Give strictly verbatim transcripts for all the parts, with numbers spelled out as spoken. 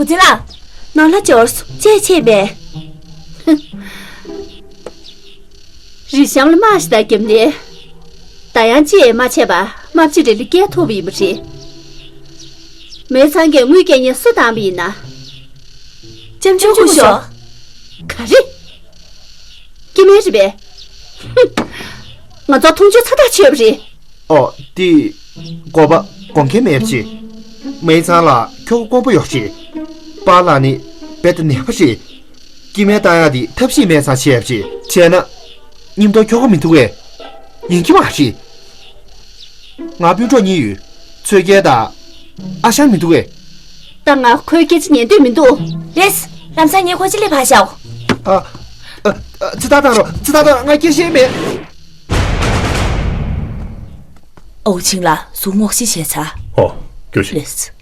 འཛིན་ལགས། ནང་ལ་འབྱོར་སོང་། ཅི་བྱས་པས། རི་གཤམ་ལ་དམག་ཞིག་བརྒྱབ་ནས། ད་ཡང་ཅི་ཡང་མ་བྱས་པར་རྨ་བྱ་རི་ལ་སྐད་ཐོབ་པ་ཡིན་པ་རེད། མེ་ཚང་གིས་དངུལ་རྒྱག་མཁན་སུ་བཏང་པ་ཡིན་ན། ལྕམ་ཆུང་སྐུ་ཞབས། ག་རེ། སྐྱེ་དམན་རེད་པས། ཧུམ། ང་ཚོ་མཐོང་ཆོས་ཚ་ཐག་ཆོད་པ་རེད། ཨོ། དེ། དགོས་པ་དགོངས་འགལ་མེད་པ་ཅིག་མེ་ཚང་ལ་ཁྱོ་ག་དཀོན་པོ་ཡོད་རེད། པཱ་ལགས་ནི་རྦད་དེ་ནད་པ་རེད། སྐྱེ་དམན་བཏང་ཡག་དེ་ཐབས་ཤེས་མེད་ཙང་བྱས་པ་རེད། བྱས་ན། མཉམ་དུ་ཁྱོ་ག་མི་འདུག་གས། ཡིན་གྱི་མ་རེད། ང་སྤུན་གྲོགས་གཉིས་ཡོད། ཚོད་རྒྱལ་དང་། ཨ་ཞང་མི་འདུག་གས། ད་ང་ཁོའི་སྐད་ཆ་ཉན་འདོད་མི་འདུག་རེད། ལམ་སང་ངས་ཁོ་ཅི་ལས་ཕར་བཞག་ཨ། ཨ། ཨ། ཚེ་ཐར་བཏང་རོགས། ཚེ་ཐར་བཏང་རོགས། ང་སྐྱེ་ཤེས་མེད། ཨོ་ཆིང་ལགས་ཟུར་ངོ་ཤེས་བྱས་ཚར། ཨོ། རྒྱུགས་ཤིག་ལེས།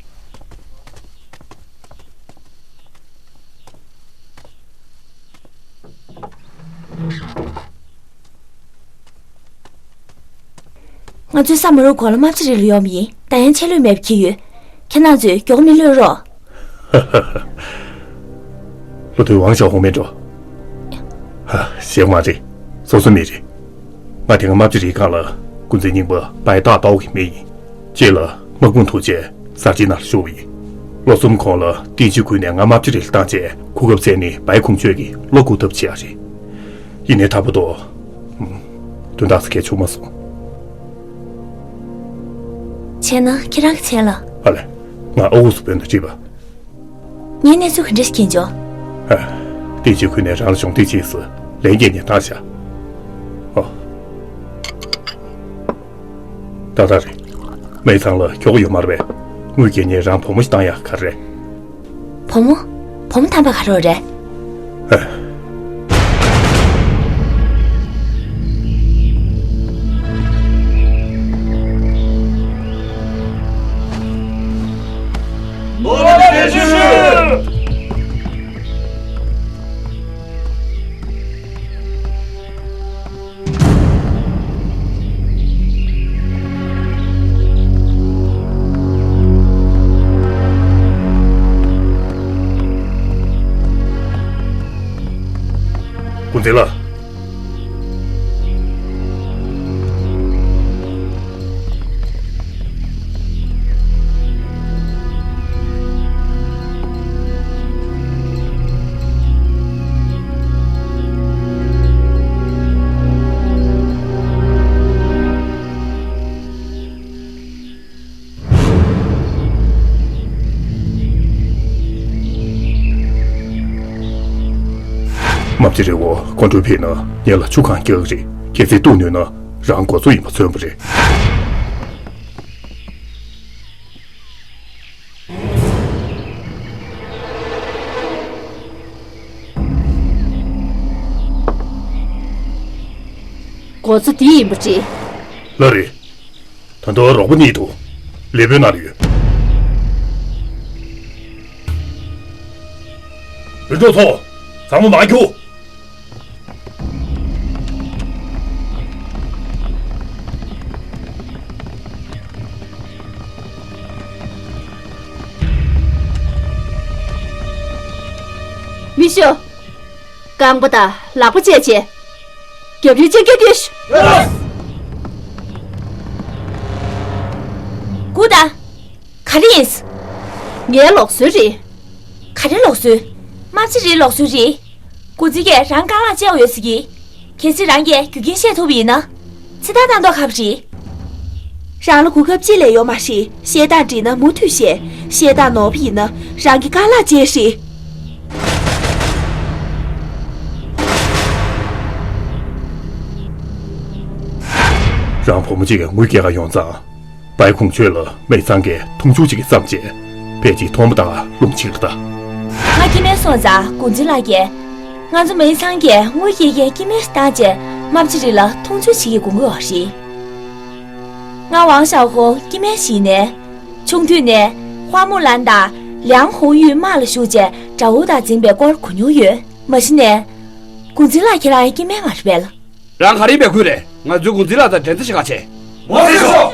ང་ཚོའི་ས་མ་རུབ་གོང་ལ་རྨ་བྱ་རི་ལ་ཡོང་བ་ཡིན། ད་ཡང་ཆད་ལུས་མེད་པ་འཁྱེར་ཡོད། ཁྱེད་རང་ཚོས་མགྱོགས་མི་གློད་རོགས། ལོ་དུས་ཝང་ཞའོ་ཧུང་མེད་འགྲོ། ཧ། གཞན་མ་རེད། སོ་སོ་མི་རེད། ང་དེ་སྔ་རྨ་བྱ་རིའི་སྒང་ལ་འགོ་འཛིན་རྙིང་པ་བའི་ཏག་ཏའོ་གི་མི་ཡིན། རྗེས་ལ་དམག་དཔུང་འཐུ་བྱས་གསར་བརྗེའི་ནང་ལ་ཞུགས་པ་ཡིན། ལོ་གསུམ་གོང་ལ་ཏིན་ཅི་ཁུན་ནས་ང་རྨ་བྱ་རི་ལ་བཏང་བྱས་གོ་སྐབས་བཙལ་ནས་བའི་ཁུང་ཆོས་ཀྱི་བློ་འགུག་ཐབས་བྱས་ཡ་རེད། ཡིན་ནའི་ད་བར་དུ། ཨུམ། དོན་དག་སུ་གས་བྱུང་མ་སོང་། བྱས་ན་ཁྱེད་རང་གི་མཚན་ལ། ཨ་ལེ། ང་ཨ་ཁུ་སུ་བོན་དུ་བྲིས་པ། ངས་གནས་ཚུལ་ག་འདྲ་ཞིག་མཁྱེན་བྱུང་། ཨ། ཏིན་ཅི་ཁུན་ནས་རང་ལ་གཞོགས་འདེགས་བྱེད་ཟེར་ལན་རྒྱག་ནས་བཏང་བཞག་ཨོ། ཏག་ཏག་རེད། མེ་ཚང་ལ་ཁྱོ་ག་ཡོད་མ་རེད་པས། དངུལ་རྒྱག་མཁན་རང་བུ་མོ་ཞིག་བཏང་ཡག་ག་རེ་རེད། བུ་མོ། བུ་མོ་དམ་པ་ག་རེ་རེད། ཨ། ནོར་ལ་བདེ་ཞུ། འགོ་འཛིན་ལགས། རྨ་བྱ་རི་བོ་ཁོང་ཁྲོ་ཕེབས་ན་ངེད་ལ་ཆུ་གང་རྒྱག་གི་རེད། གལ་སྲིད་གཏུག་ནུས་ན་རང་མགོ་གཙོ་ཡིན་པ་མཚོན་པ་རེད། མགོ་གཙོ་འདི་ཡིན་པ་རེད། ལགས་རེད། ད་དུང་རོགས་པ་གཉིས་འདུག་ལི་པོའི་ནང་ལ་ཡོད། སྤུན་གྲོགས་ཚོ། ཚང་མ་མར་རྒྱུགས། མི་ཤོག་རྐང་པ་དང་ལག་པ་བཅད་བྱས། རྒྱབ་རི་ཅན་སྐད་དེ། སྒུག་དང་། ག་རེ་ཡིན། ངའི་ལུགས་སྲོལ་རེད། ག་རེ་ལུགས་སྲོལ། རྨ་བྱ་རིའི་ལུགས་སྲོལ་རེད། འགོ་འཛིན་གྱིས་རང་རྐང་ལག་བཅད་ཡོད་ཟེར་གྱིས། གལ་སྲིད་རང་གིས་རྒྱུ་རྐྱེན་བཤད་ཐུབ་པ་ཡིན་ན། ཚེ་ཐར་བཏང་མདོག་ཁ་པོ་རེད། རང་ལ་གོ་སྐབས་གཅིག་ལས་ཡོད་མ་རེད། བཤད་སྟངས་འགྲིག་ན་མུ་མཐུད་བཤད། བཤད་སྟངས་ནོར་བ་ཡིན་ན་རང་གི་རྐང་ལག་བཅད་རེད། རང་བུ་མོ་གཅིག་གིས་དངུལ་སྐྱེལ་ག་ཡོང་ཙང་། བའི་ཁུང་ཆོས་ལ་མེ་ཚང་གིས་མཐོང་ཆུང་གཅིག་གིས་བརྩམས་བྱས། ཕལ་ཆེར་མཐོང་མ་ཐག་རླུང་ཆེན་ལ་ད། ང་སྐྱེ་དམན་སོང་ཙང་འགོ་འཛིན་ལགས་ཀྱིས། ང་ཚོ་མེ་ཚང་གིས་དངུལ་སྐྱེལ་མཁན་སྐྱེ་དམན་ཞིག་བཏང་བྱས་རྨ་བྱ་རི་ལ་མཐོང་ཆུང་བྱེད་ཀྱི་དགོངས་ཀྱི་ཡོད་རེད། ང་ཝང་ཞའོ་ཧོ་སྐྱེ་དམན་ཞིག་ནས། ཆུང་དུས་ནས་ཧྭ་མུ་ལན་དང་ལིའང་ཧུང་ཡུས་དམག་ལ་ཞུགས་བྱས་དགྲ་བོ་དང་འཛིང་པའི་སྐོར་གོ་མྱོང་ཡོད། མ་གཞི་ནས། འགོ་འཛིན་ལགས་ཁྱེད་རང་ཡང་སྐྱེ་དམན་མ་རེད་པས། རང་ག་རེ་འབད་དགོས་རེད། ང་ཚོའི་འགོ་འཛིན་ལགས་དང་འགྲན་ཟླ་བྱེད་ག་བྱེད། ངོ་ཤེས་ཤོག་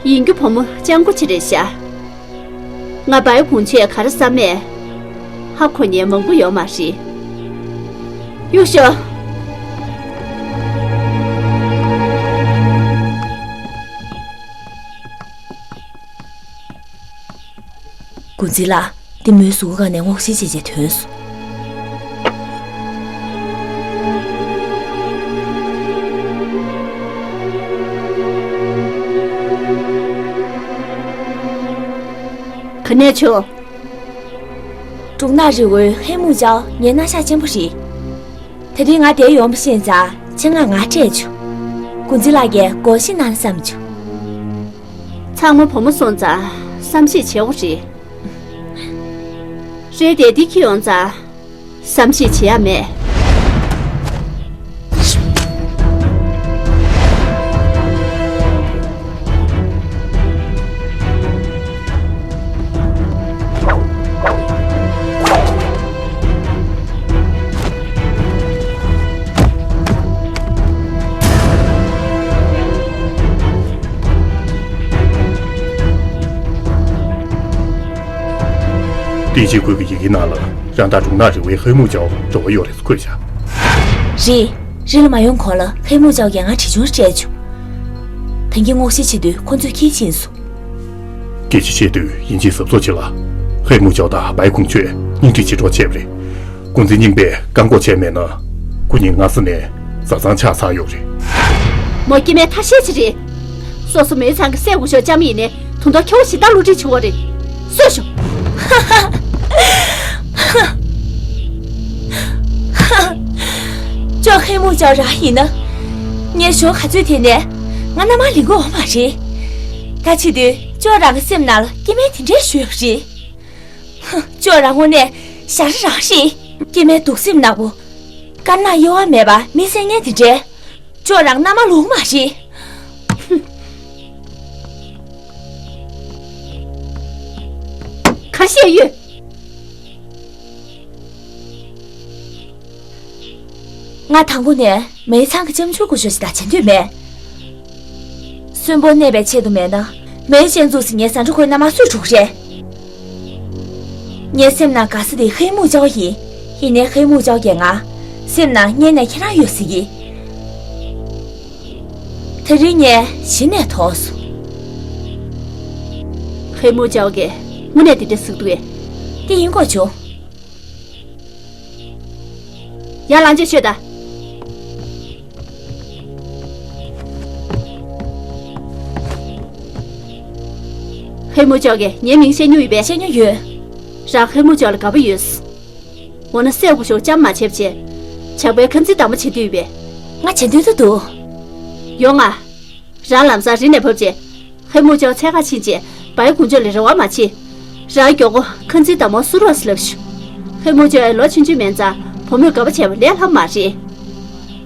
ཡིན་རྒྱུ་བུ་མོ་སྤྱང་པོ་ཅིག་རེད་ཤག་ང་བའི་གུང་ཆེ་ག་རེ་བསམ་མེད། ཧ་གོ་མཁན་མང་པོ་ཡོད་མ་རེད། གཡུག་ཤོག་ཀུན་གཟིགས་ལགས། འདི་མོའི་གཟུགས་པོའི་སྒང་ནས་སྔོག་བཤེར་བྱས་བྱས་ཐོན་སོང་། ག་ནས་བྱུང་། སྒྲུང་ནག་རི་བོའི་ཧེ་མུ་ཅའོ་ངའི་རྣ་ཤགས་གཅེན་པོ་རེད། དེ་རིང་ང་འདིར་ཡོང་བ་ཤེས་ཙང་ཆེད་མངགས་ང་སྤྲད་བྱུང་། ཀུན་གཟིགས་ལགས་ཀྱིས་སྒོར་གཞས་གནང་བསམ་བྱུང་། ཚང་མ་བུ་མོ་སོང་ཙང་བསམ་གཞིག་བྱེད་དགོས་རེད། རེད་དེ། འདི་ཁྱེར་ཡོང་ཙང་བསམ་གཞིག་བྱེད་ཡ་མེད། བསྟན་སྐྱིད་ཁུལ་གྱི་ཡི་གེའི་ནང་ལ་རང་དང་སྒྲུང་ནག་རི་བོའི་ཧེ་མུ་ཅའོ་འབྲེལ་བ་ཡོད་རེད་ཟེར་འཁོད་བཞག་རེད། རི་ལ་མ་ཡོང་གོང་ལ་ཧེ་མུ་ཅའོ་གིས་ང་དྲི་བཅུང་སྤྲད་བྱུང་། ད་གིན་སྔོག་བཤེར་བྱེད་དུས་ཁོ་ཚོས་ཁྱི་ཕྱིན་སོང་། སྐད་ཆ་བཤད་དུས་ཡིན་གཅིག་ཟབ་ཚོགས་བྱེད་ལ། ཧེ་མུ་ཅའོ་དང་བའི་ཁུང་ཆོས་སྙིང་ཁྲིད་བྱེད་གྲོགས་བྱས་པ་རེད། ཀུན་གཟིགས་རྙིང་པས་བཀག་འགོག་བྱས་མེད་ན། སྐུ་ཉིད་སྔ་ས་ནས་བཟའ་ཚང་ཆགས་ཚར་ཡོད་རེད། མོ་སྐྱེ་དམན་ཐ་ཤལ་ཅིག་རེད། སོ་སོ་མེའི་ཚང་གི་སྲས་སྐུ་ཞབས་ལྕམ་ཡིན་ནའི་དོན་དག་ཁྱོ་ག་ཞེ་དྲག་བསླུ་བྲིད་བྱུང་བ་རེད། གསོད་ཤོག་ཅོག་ཧེ་མུ་ཅའོ་རང་ཡིན་ན། ངའི་ཞོ་ག་ཚོད་དེ་ནས་ང་མནའ་མར་ལེན་གི་ཡོད་མ་རེད། ད་བྱེད་དུས་ཅོག་རང་གི་སེམས་ནང་ལ་སྐྱེ་དམན་དེ་འདྲས་ཞུ་ཡག་རེད། ཧ། ཅོག་རང་དངོས་གནས་ཞ་རི་རང་རེད། སྐྱེ་དམན་སྡུག་སེམས་ནག་པོ། དཀར་ནག་གཡོ་བ་མེད་པ་མི་བསད་མཁན་དེ་འདྲས། ཅོག་རང་མནའ་མ་ལོག་མ་རེད། ཧུམ། ག་བཤད་ཡོད། ང་དང་པོ་ནས་མེའི་ཚང་གི་ལྕམ་ཆུང་སྐུ་ཞབས་ཤིག་དང་བྱེད་འདོད་མེད། གསོན་པོར་གནས་པའི་ཆེད་དུ་མེད་ན། མེའི་གཅེན་གཅུང་ཟེར་མཁན་ཟ་འཕྲུག་ཁོའི་མནའ་མར་སུས་འགྲོ་གི་རེད། ངའི་སེམས་ནང་དགའ་ས་དེ་ཧེ་མུ་ཅའོ་ཡིན། ཡིན་ནའི་ཧེ་མུ་ཅའོ་གིས་ང་། སེམས་ནང་སྔོན་ནས་ཁྱེད་རང་ཡོད་ཟེར་གི། དེ་རིང་ངས་གཞི་ནས་དོགས་སོང་། ཧེ་མུ་ཅའོ་གིས་དངོས་གནས་དེ་འདྲ་ཟེར་གི་འདུག་གས། དེ་ཡིན་དགོས་བྱུང་། ཡར་ལངས་བྱས་ཤོད་དང་། ཧེ་མུ་ཅའོ་གིས་ངའི་མིང་བཤད་མྱོང་ཡོད་པས། བཤད་མྱོང་ཡོད། རང་ཧེ་མུ་ཅའོ་ལ་དགའ་པོ་ཡོད། འོ་ན་སྲས་སྐུ་ཞབས་ལྕམ་མ་བྱས་པ་བྱས། ཇག་པའི་ཁང་ཚན་བདག་མོ་བྱེད་འདོད་ཡོད་པས། ང་བྱེད་འདོད་ད་འདུག་ཡོང་ང་། རང་ལམ་སང་རི་ནས་བབས་རྗེས། ཧེ་མུ་ཅའོ་འཚོལ་ག་ཕྱིན་རྗེས་བའི་ཁུང་ཆོས་ལ་རེ་བ་མ་བྱེད། རང་མགྱོགས་པོ་ཁང་ཚན་བདག་མོ་བསུ་རོགས་ཟེར་ལབ་ཤོག་ཧེ་མུ་ཅའོ་ལོ་ཆུང་ཆུང་མིན་ཙང་བུ་མོས་དགའ་པོ་བྱས་པ་ལས་སླ་པོ་མ་རེད།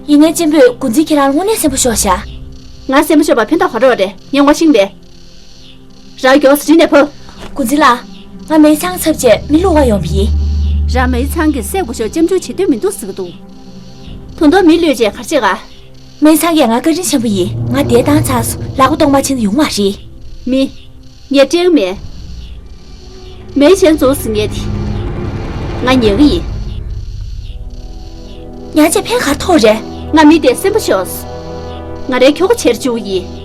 ཡིན་ནའི་གཅེན་པོས་ཀུན་གཟིགས་ཁྱེད་རང་ལ་དངོས་གནས་སེམས་པ་ཤོར་ཤག་ང་སེམས་པ་ཤོར་བ་ཕན་ཐོགས་ག་རེ་ཡོད་རེད། ངས་ངོ་ཤེས་པས། རང་མགྱོགས་སེ་རི་ནས་བབས། ཀུན་གཟིགས་ལགས། ང་མེའི་ཚང་ཚབ་བྱས་མི་བླུག་ག་ཡོང་བ་ཡིན། རང་མེའི་ཚང་གི་སྲས་སྐུ་ཞབས་ལྕམ་ཆུང་བྱེད་འདོད་མི་འདུག་ཟེར་གི་འདུག་དོན་དག་མི་བླུག་བྱས་ག་རེ་བྱེད་ག་མེའི་ཚང་གིས་ང་བཀའ་དྲིན་ཆེན་པོ་ཡིན། ང་འདིར་བཏང་ཚར་སོང་། ལག་པ་སྟོང་པ་ཕྱིན་ན་ཡོང་མ་རེད། མི། ངས་སྤྲད་མེད། མེའི་གཞན་རྫོགས་ཟིན་ངེས་དེ། ང་ཉལ་གི་ཡིན། ཉལ་བྱས་ཕན་ག་རེ་ཐོགས་རེད། ང་མི་དེ་སེམས་པ་ཤོར་སོང་། ང་རའི་ཁྱོ་ག་བྱེད་བཅུག་ཡིན།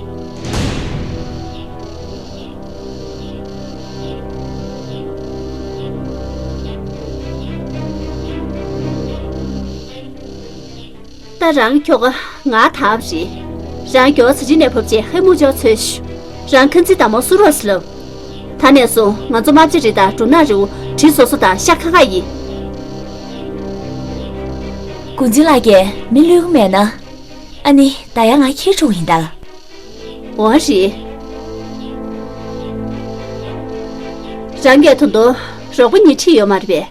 ད་རང་ཁྱོ་ག་ང་དག་པ་རེད། རང་མགྱོགས་སེ་རི་ནས་བབས་རྗེས་ཧེ་མུ་ཅའོ་འཚོལ་ཤོག་རང་ཁང་ཚན་བདག་མོ་བསུ་རོགས་ཟེར་ལབ། ད་ནས་བཟུང་ང་ཚོ་རྨ་བྱ་རི་དང་འབྲུ་ནག་རི་བོ་བྲིས་བཟོ་བཟོ་དང་ཤ་ཁ་ཁ་ཡིན། ཀུན་གཟིགས་ལགས་ཀྱིས་མི་བླུག་གི་མེད་ན། ཨ་ནི་ད་ཡང་ང་ཁྱེར་འགྲོ་ཡིན་ད། འོ་རེད། རང་གིས་ད་དུང་རོགས་པ་གཉིས་ཁྲིད་ཡོད་མ་རེད་པས།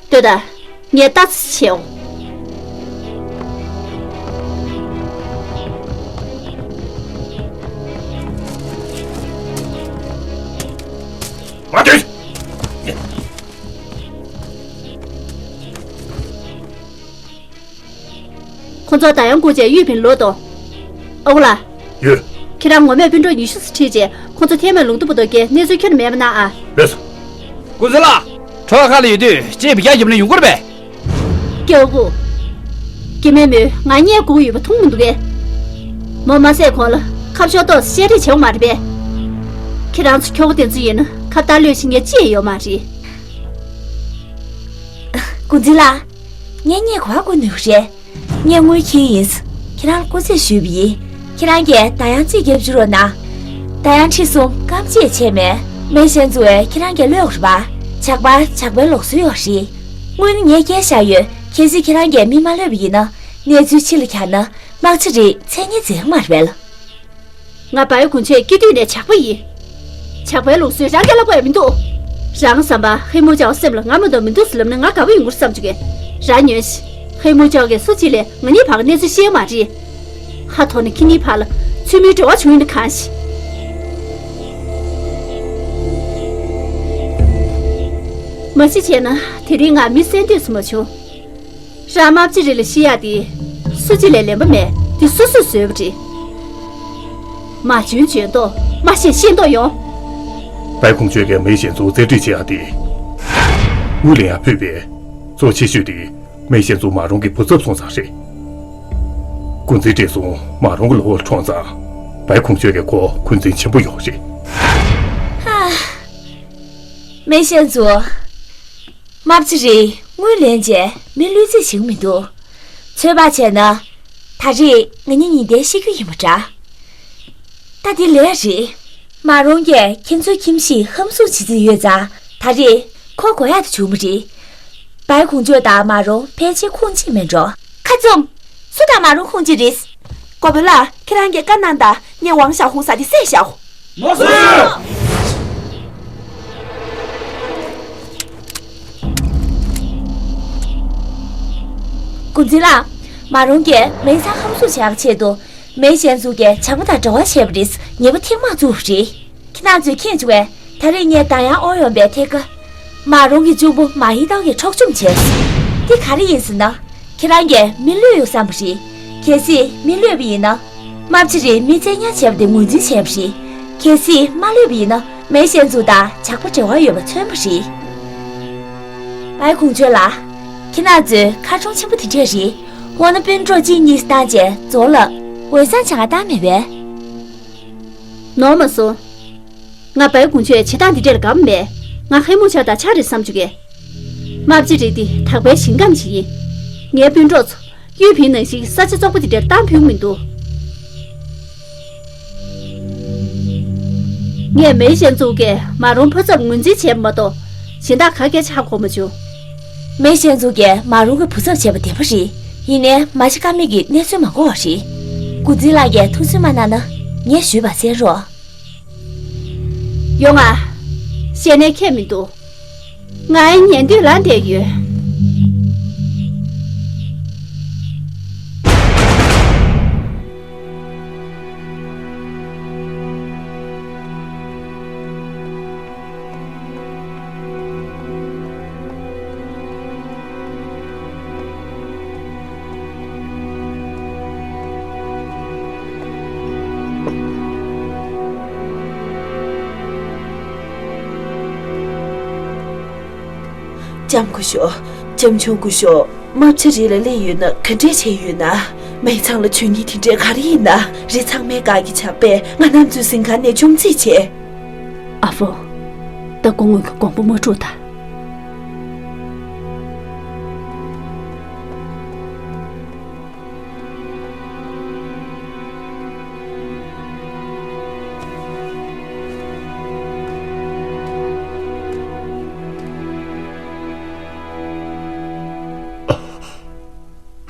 ལྟོས་དང་། ངས་ལྟ་ཙམ་བྱེད་འོང་། མ་སྡོད། ཁོ་ཚོ་ད་ཡང་སྒུག་བྱས་གཡུས་ཕན་ལོག་དང་། ཨ་ཁུ་ལགས། ཡོད། ཁྱེད་རང་ངོ་མས་སྤུན་གྲོགས་ཉི་ཤུ་ཙམ་ཁྲིད་རྗེས་ཁོང་ཚོ་ཐེ་མེ་ལུང་དུ་བུ་དོ་གའི་གནས་ཚུལ་ཁྱོན་མེད་པ་གནང་ཨ། ལགས་སོ། ཀུན་གཟིགས་ལགས། གྲོགས་ཁ་ལ་ཡོད་དུས་ཅེས་བི་རྒྱ་ཞིབ་ནས་ཡོང་དགོས་རེད་པས། སྐྱོ་བོ། སྐྱེ་དམན་མོས་ང་རྙེད་དགོས་ཡོད་པ་མཐོང་མི་འདུག་གས། མོ་མ་བསད་གོང་ལ་ཁ་ཕྱོགས་ཏོག་བཤད་རེས་བྱེད་དགོས་མ་རེད་པས། ཁྱེད་རང་ཚོ་ཁྱོ་ག་དེ་ཚོ་ཡིན་ན་ཁ་བརྡ་ལོས་ཤིག་ངས་ཅི་ཡང་ཡོད་མ་རེད། ཀུན་གཟིགས་ལགས། ངས་རྙེད་གོ་བ་ཀུན་ནུས་རེད། ངས་དངུལ་ཁྱེར་ཡིན། ཁྱེད་རང་ལ་སྐུ་རྩེད་ཞུས་པ་ཡིན། ཁྱེད་རང་གིས་ད་ཡང་རྩིས་རྒྱབ་བཅུག་རོགས་གནང་། ད་ཡང་ཁྲི་གསུམ་རྐང་གཅིག་བྱས་མེད། མེ་ཤན་ཚོ་བས་ཁྱེད་རང་གིས་གློད་དགོས་རེད་པ། ཇག་པ་ཇག་པའི་ལུགས་སྲོལ་ཡོད་རེད། དངུལ་ནི་ངས་བསྐྱལ་བཞག་ཡོད། གལ་སྲིད་ཁྱེད་རང་གིས་མི་མ་གློད་པ་ཡིན་ན། གནས་ཚུལ་ཕྱི་ལ་གྱར་ན་དམག་སྤྱི་རེད་མཚན་སྙན་འཛིན་མ་རེད་པས། ང་བའི་གུང་ཆེ་སྐྱེ་དུས་ནས་ཇག་པ་ཡིན། ཇག་པའི་ལུགས་སྲོལ་རང་གིས་བརླག་པ་ཡང་མི་འདུག་རང་བསམ་པ་ཧེ་མུ་ཅའོ་སེམས་ལ་ང་མ་གཏོགས་མི་འདུག་ཟེར་ལབ་ན་ང་དགའ་པོ་ཡོང་གི་རེད་བསམ་བྱུང་གས། རང་ཉོན་ཞིག་ཧེ་མུ་ཅའོ་གིས་སུ་གཅིག་ལས་ང་གཉིས་བར་གནས་ཚུལ་ཤེས་ཡོད་མ་རེད། ཁ་ཐོག་ནས་ཁྱེད་གཉིས་བར་ལ་ཚུལ་མིན་འབྲེལ་བ་བྱུང་ཡོད་ན་གང་ཞིག་མ་གཞི་བྱས་ན་དེ་རིང་ང་མི་གསོད་འདོད་སུ་མ་བྱུང་། རང་དམག་སྤྱི་རེད་ལ་ཤི་ཡག་དེ་སུ་གཅིག་ལས་ལན་པ་མེད། དེ་སུ་སུས་བཟོས་པ་རེད། མ་འཇོན་འཇོན་མདོག་མ་ཤེས་ཤེས་མདོག་ཡོང་། བའི་ཁུང་ཆོས་ཀྱིས་མེ་ཤན་ཚོ་རྩེད་འགྲན་བྱེད་ཡག་དེ། དངུལ་ལེན་ཡག་ཕུད་པའི་གཙོ་ཆེ་ཤོས་དེ་མེ་ཤན་ཚོ་མ་རུང་གི་བུ་ཚབ་སོང་ཙང་རེད། ཀུན་གཟིགས་བཀྲེས་སོང་མ་རུང་གི་གློ་བུར་གྲོངས་ཙང་། བའི་ཁུང་ཆོས་ཀྱིས་ཁོ་འཁོན་འཛིན་ཆེན་པོ་ཡོད་རེད། མེ་ཤན་ཚོ། མ་བྱི་རི་དངུལ་ལེན་བྱས་མི་བློས་རྩིས་བྱེད་ཀྱི་མི་འདུག་ཚོད་དཔག་བྱས་ན། ད་རེས་ང་གཉིས་ཉིན་དེ་ཤི་རྒྱུ་ཡིན་པ་འདྲ། ད་འདི་ལས་རེད། མ་རུང་གིས་ཁྱེད་ཚོའི་ཁྱིམ་གཞིས་ཧམ་བཟུང་བྱེད་རྩིས་ཡོད་ཙང་ད་རེས་ཁོ་དགོས་ཡག་དེ་བྱུང་བ་རེད། བའི་ཁུང་ཆོས་དང་མ་རུང་ཕལ་ཆེར་ཁོངས་གཅིག་མིན་འགྲོ། ཁ་བཙུམ། སུ་དང་མ་རུང་ཁོངས་གཅིག་རེད། གོ་བོ་ལགས། ཁྱེད་རང་གིས་བཀའ་གནང་དང་། ངས་ཝང་ཞའོ་ཧུང་ཟེར་དེ་བསད་བཞག་མ་སོང་། ཀུན་གཟིགས་ལགས། མ་རུང་གིས་མེ་ཚང་ཧམ་བཟུང་བྱེད་ཡག་ཆེད་དུ། མེ་ཤན་ཚོ་གིས་ཇག་པ་དང་འབྲེལ་བ་བྱས་པ་རེད། ཉེས་པ་ཐེངས་མང་བཙུགས་པ་རེད། ཁྱེད་རང་ཚོས་མཁྱེན་བྱུང་བས། ད་རེས་ངས་ད་ཡང་ཨོ་ཡོང་པའི་ཐད་ཀ་མ་རུང་གི་གཅུང་པོ་མ་ཧི་ཏའོ་གིས་འཕྲོག་བཅོམ་བྱས། འདི་ག་རེ་ཡིན་ཟེར་ན། ཁྱེད་རང་གིས་མི་བློས་ཡོད་བསམ་པ་རེད། གལ་སྲིད་མི་བློས་པ་ཡིན་ན། མ་བྱི་རིས་མི་བཙན་ཉར་བྱས་པ་དེ་ངོས་འཛིན་བྱས་པ་རེད། གལ་སྲིད་མ་བློས་པ་ཡིན་ན། མེ་ཤན་ཚོ་དང་ཇག་པ་འབྲེལ་བ་ཡོད་པ་མཚོན་པ་རེད། བའི་ཁུང་ཆོས་ལགས། ཁྱེད་རང་ཚོའི་མཁར་གྲོང་ཆེན་པོ་དེ་འདྲས་རེད། འོ་ན་སྤུན་གྲོགས་གཅིག་གཉིས་བཏང་རྗེས་རྫོང་ལ་འོད་བཟང་བྱ་ང་བཏང་མེད་པས། ནོར་མ་སོང་། ང་བའི་ཁུང་ཆོས་བྱེད་སྟངས་འདི་འདྲས་ལ་དགའ་པོ་མེད། ང་ཧེ་མུ་ཆ་དང་ཆ་རེད་བསམ་བྱུང་གས། མ་བྱི་རིས་འདི་དག་པའི་ཞིང་ཁམས་ཤིག་ཡིན། ངའི་སྤུན་གྲོགས་ཚོ་གཡུ་བིན་ནང་བཞིན་ས་ཆ་བཙོག་པོ་འདི་འདྲས་བཏང་ཕོད་མི་འདུག་ངས་མེ་ཤན་ཚོ་གིས་མ་རུང་བུ་ཚབ་ངོས་འཛིན་བྱས་པ་མ་གཏོགས་གཞན་དག་ག་གེ་ཧ་གོ་མ་བྱུང་། མེ་ཤན་ཚོ་གིས་མ་རུང་གི་བུ་ཚབ་བྱས་པ་བདེན་པ་རེད། ཡིན་ནའི་མ་ཤི་ཀ་མིག་གིས་གནས་ཚུལ་མ་གོ་བ་རེད། ཀུན་གཟིགས་ལགས་ཀྱིས་ཐུགས་སུན་མ་གནང་ན་ངས་ཞུས་པ་གསན་རོགས། ཡོང་ང་། བཤད་ནས་ཁྱད་མི་འདུག་ང་ཉན་དུས་ལངས་བསྡད་ཡོད། ལྕམ་སྐུ་ཞབས། ལྕམ་ཆུང་སྐུ་ཞབས། རྨ་བྱ་རི་ལ་སླེབས་ཡོད་ན་ག་འདྲས་བྱས་ཡོད་ན། མེ་ཚང་ལ་བྱུང་མཁན་དེ་འདྲས་ག་རེ་ཡིན་ན། རི་ཚང་མའི་སྒང་གི་ཇག་པས་ང་རང་ཚོའི་གཟིམ་ཁང་ནས་བཅོམ་རྩིས་བྱས། ཨ་ཧྥོ། ད་སྐུ་ངོ་གི་དགོངས་པ་མ་འཁྲུག་ད།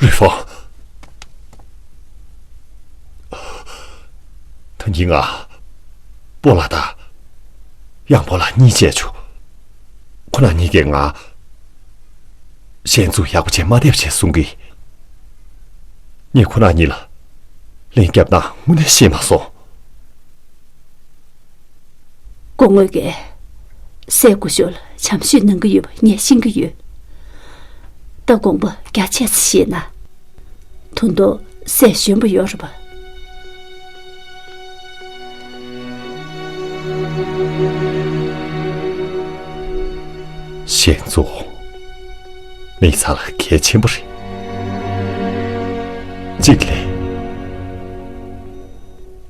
རུས་ཧྥང་། ད་གིན་ང་སྤོ་ལགས་དང་ཡང་སྤོ་ལགས་གཉིས་བྱས་བྱུང་། ཁོ་རང་གཉིས་ཀས་ང་ཞན་ཚུགས་ཡག་པོ་བྱས་མ་བསྡད་པ་བྱས་གསུང་གི། ངས་ཁོ་རང་གཉིས་ལ་ལན་བརྒྱབ་ན་དངོས་གནས་ཤེས་མ་སོང་། སྐུ་ངོ་གིས་སྲས་སྐུ་ཞབས་ལ་བྱམས་ཞུ་གནང་གི་ཡོད་པ་ངས་ཤེས་ཀྱི་ཡོད། ད་དགོངས་པ་རྒྱ་ཆེ་ཙམ་བཞེས་ན། ད་དུང་སྲས་གཞོན་པ་ཡོད་རེད་པ། ཞན་ཙུའུ་མིག་ཚ་ལ་གལ་ཆེན་པོ་རེད། གཅིག་ལས་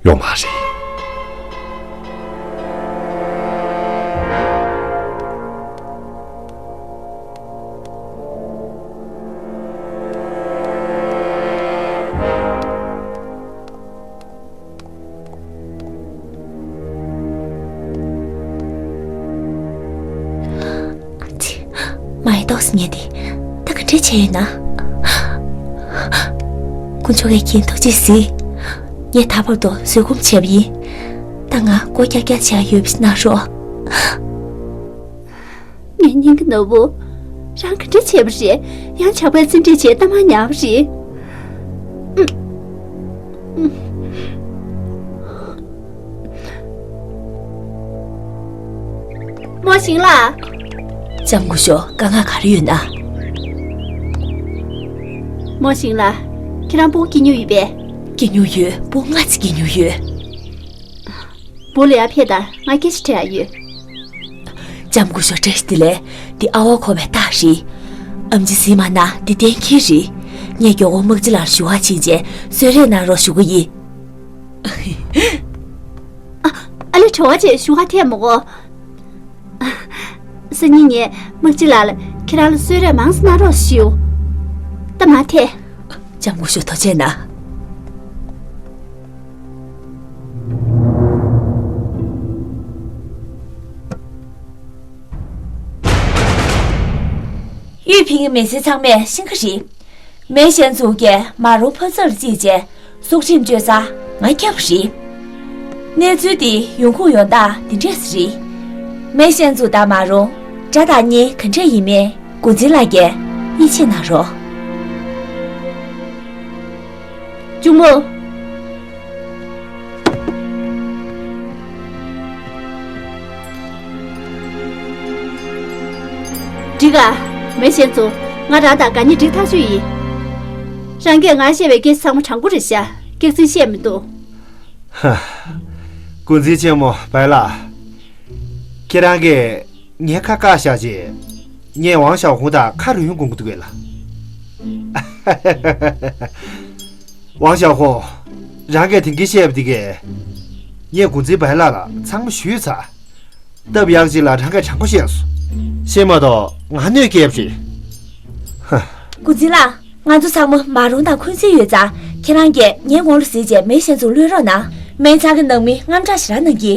ཡོང་མ་རེད། ཨ་ཙི། མ་ཡི་ཏོག་ཙམ་ཉལ་ཏེ། ད་ག་འདྲས་བྱས་ཡོད་ན། དཀོན་མཆོག་གིས་ཁྱེད་ཐུགས་རྗེས་གཟིགས། ངས་ད་བར་དུ་བཟོད་སྒོམ་བྱས་པ་ཡིན། ད་ང་སྒོ་རྒྱག་རྒྱག་བྱས་ཡོད་པ་གནང་རོགས། ངའི་སྙིང་གི་ནོར་བུ། རང་ག་འདྲ་བྱས་པ་རེད། ཡང་ཇག་པས་བཙན་ཁྲིད་བྱས་གཏའ་མར་ཉར་བ་རེད། རྨོ་ཞིང་ལགས། ལྕམ་སྐུ་ཞབས། དཀའ་ངལ་ག་རེ་ཡོད་ན། རྨོ་ཞིང་ལགས། ཁྱེད་རང་སྤུ་གུ་སྐྱེས་མྱོང་ཡོད་པས། སྐྱེས་མྱོང་ཡོད། སྤུ་གུ་ལྔ་ཙམ་སྐྱེས་མྱོང་ཡོད། བུ་ལ་ཡར་ཕེབས་དང་། ང་སྐད་ཆ་དྲི་ཡག་ཡོད། ལྕམ་སྐུ་ཞབས་བཀྲ་ཤིས་བདེ་ལེགས། འདི་ཨ་ཝ་ཁོ་པའི་རྟགས་རེད། ཨེམ་ཆི་གཟིགས་མ་གནང་། འདི་གཏན་འཁེལ་རེད། ངས་མགྱོགས་པོ་དམག་སྤྱི་ལགས་ལ་ཞུ་བ་ཕྱིན་བྱས་གསོལ་རས་གནང་རོགས་ཞུ་གི་ཡིན། ཨ་ཨ་ལེ། བྲོ་བ་བྱས་ཞུ་བ་ཐེབས་མི་དགོས། སང་ཉིན་ངས་དམག་སྤྱི་ལགས་ལ་ཁྱེད་རང་ལ་གསོལ་རས་མང་ཙམ་གནང་རོགས་ཞུ། ད་མ་ཐད། ལྕམ་སྐུ་ཞབས་ཐུགས་རྗེ་གནང་། ཡུས་ཕིང་གི་མི་སེར་ཚང་མས་ཤེས་ཀྱི་རེད། མེ་ཞན་ཙུའུ་གིས་མ་རུང་ཕོ་ཚོད་ལ་རྩིས་བྱས་སྲོག་ཁྲིམས་གཅོད་སར་ང་བསྐྱལ་བ་རེད། གནས་ཚུལ་འདི་ཡོང་ཁུངས་ཡོང་སྟངས་འདི་འདྲས་རེད། མེ་ཞན་ཙུའུ་དང་མ་རུང་དགྲ་དང་གཉེན་ག་འདྲས་ཡིན་མིན་འགོ་འཛིན་ལགས་ཀྱིས་ཡིད་ཆེས་གནང་རོགས། གཅུང་མོ། འགྲིག་ག། མེ་ཞན་ཙུའུ། ང་རང་དང་དགའ་ཉེ་འགྲིག་ཐག་ཆོད་ཡིན། རང་གིས་ངར་བཤད་པའི་སྐད་ཆ་ཚང་མ་དྲང་པོ་རེད་ཤག་སྐྱག་རྫུན་བཤད་མི་འདུག་ཧ། འགོ་འཛིན་ཆེན་མོ་བའི་ལགས། ཁྱེད་རང་གིས་ངའི་ཁ་བཀག་བཞག་རྗེས། ངས་ཝང་ཞའོ་ཧུང་དང་ཁ་རུན་དགོངས་ཀྱི་འདུག་གས་ལ། ཝང་ཞའོ་ཧུང་། རང་གིས་དེང་གི་བཤད་པ་དེ་གས། ངས་འགོ་འཛིན་བའི་ལགས་ལ་ཚང་མ་ཞུས་ཚར། སྟབས་ཡག་ཅིག་ལ་རང་གིས་དྲང་པོ་བཤད་སོང་། བཤད་མ་གཏོགས་ང་གནོད་སྐྱེལ་བ་རེད། ཧ། འགོ་འཛིན་ལགས། ང་ཚོ་ཚང་མ་མ་རུང་དང་འཁོན་འཛིན་ཡོད་ཙང་། ཁྱེད་རང་གིས་ངའི་ངོ་ལ་གཟིགས་བྱས་མེ་ཞན་ཙུའུ་གློད་རོགས་གནང་། མེ་ཚང་གི་ནང་མི་དངངས་སྐྲག་ཞེ་དྲག་གནང་གི།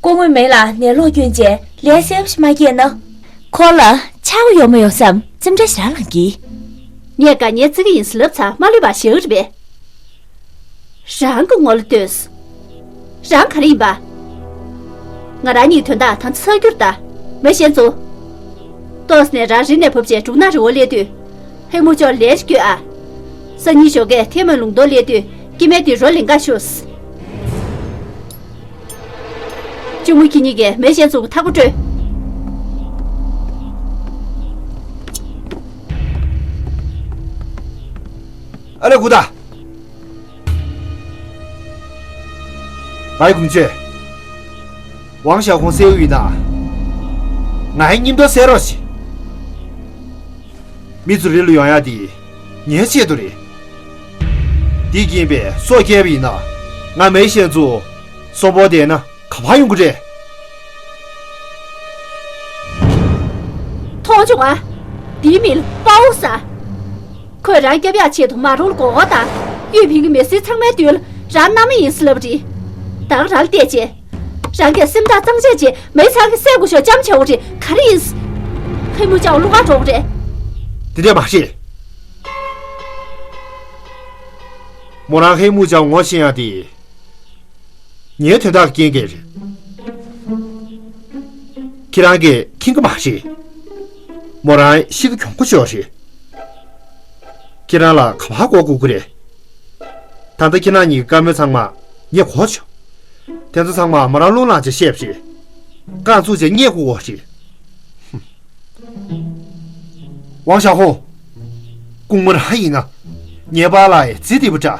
སྐུ་ངོ་མེ་ལ་ནད་ལོག་བསྐྱོན་བྱས་ལས་སེམས་ཤིག་མ་སྐྱེས་ན། ཁོ་ལ་ཆག་སྒོ་ཡོད་མ་ཡོང་བསམ་རྩེ་འདྲ་ཞེ་དྲག་ལངས་གི། ངས་དགའ་ཉེ་བརྩི་གི་ཡིན་ཟེར་ལབ་ཚར། མ་ལུས་པ་ཞེ་གི་རེད་པས། རང་གི་ངོ་ལ་ལྟོས། རང་ག་རེ་ཡིན་པ། ང་རང་གཉིས་དོན་དག་ད་ཚར་རྒྱུར་གདའ། མེ་ཞན་ཙུའུ། ཏོག་ཙམ་ནས་རང་རི་ནས་བབས་བྱས་འབྲུག་ནག་རི་བོ་སླེབས་དུས། ཧེ་མུ་ཅོག་ལས་སྐྱོ་ཨ། སང་ཉིན་ཞོགས་ཀས་ཐེ་མོན་ལུང་མདོ་སླེབས་དུས་སྐྱེ་དམན་དེ་རོ་ལིང་ག་ཤོག་གཅུང་མོ་ཁྱེད་གཉིས་ཀས་མེ་ཞན་ཙུའུ་གི་ཐག་པ་སྤྲོད། ཨ་ལེ་གུ་ད། ང་ཡི་གུང་ཆེ། ཝང་ཞའོ་ཧུང་གསལ་བོ་ཡིན་ན། ང་ཡི་སྙིང་སྟོབས་གསལ་རོགས་ཞེས། མི་ཚོ་རི་ལ་ཡོང་ཡ་དེ་ངའི་ཆེད་དུ་རེད། དེ་ཡིན་པས་སྲོག་བསྐྱལ་བ་ཡིན་ན། ང་མེ་ཞན་ཙུའུ་གསོན་པོ་བསྡད་ན་ག་པར་ཡོང་གི་རེད། མཐོང་བྱུང་ཨ། དེའི་མིང་ལ་པའོ་ཟེར། ཁོས་རང་སྐྱོབ་ཡག་ཆེད་དུ་མ་རུང་ལ་མགོ་སྐོར་དང་། ཡུས་ཕིང་གི་མི་སེར་ཚང་མའི་མདུན་ལ་རང་མནའ་མ་ཡིན་ཟེར་ལབ་པ་རེད། ད་ག་རང་ལ་བལྟས་བྱས། རང་གིས་སེམས་ཐག་གཙང་བཅད་བྱས་མེ་ཚང་གི་སྲས་སྐུ་ཞབས་ལྕམ་བྱ་བོ་རེད། ག་རེ་ཡིན། ཧེ་མུ་ཅའོ་བློ་ཁ་གྲོགས་རེད། དེ་འདྲས་མ་བཤད། མོ་རང་ཧེ་མུ་ཅའོ་ངོ་ཤེས་ཡག་དེ། ངའི་དོན་དག་གི་རྐྱེན་གྱིས་རེད། ཁྱེད་རང་གིས་མཁྱེན་གྱི་མ་རེད། མོ་རང་གཤིས་ཀ་གྱོང་པོ་ཅིག་ཡོད་རེད། ཁྱེད་རང་ལ་ག་པར་མགོ་སྒུར་གྱི་རེད། ད་ལྟ་ཁྱེད་རང་གཉིས་ཀྱི་བཀའ་མོལ་ཚང་མ་ངས་གོ་བྱུང་། དེ་ཚོ་ཚང་མ་མོ་རང་རླུང་ལངས་བྱས་བཤད་པ་རེད། རྐང་བཙུགས་བྱས་བསྙད་བཀུར་བ་རེད། ཧུམ། ཝང་ཞའོ་ཧུང་། སྐུ་ངོ་རང་ཡིན་ན། ངའི་པཱ་ལགས་ཡི་རྩེ་གཏིང་པོ་འདྲ།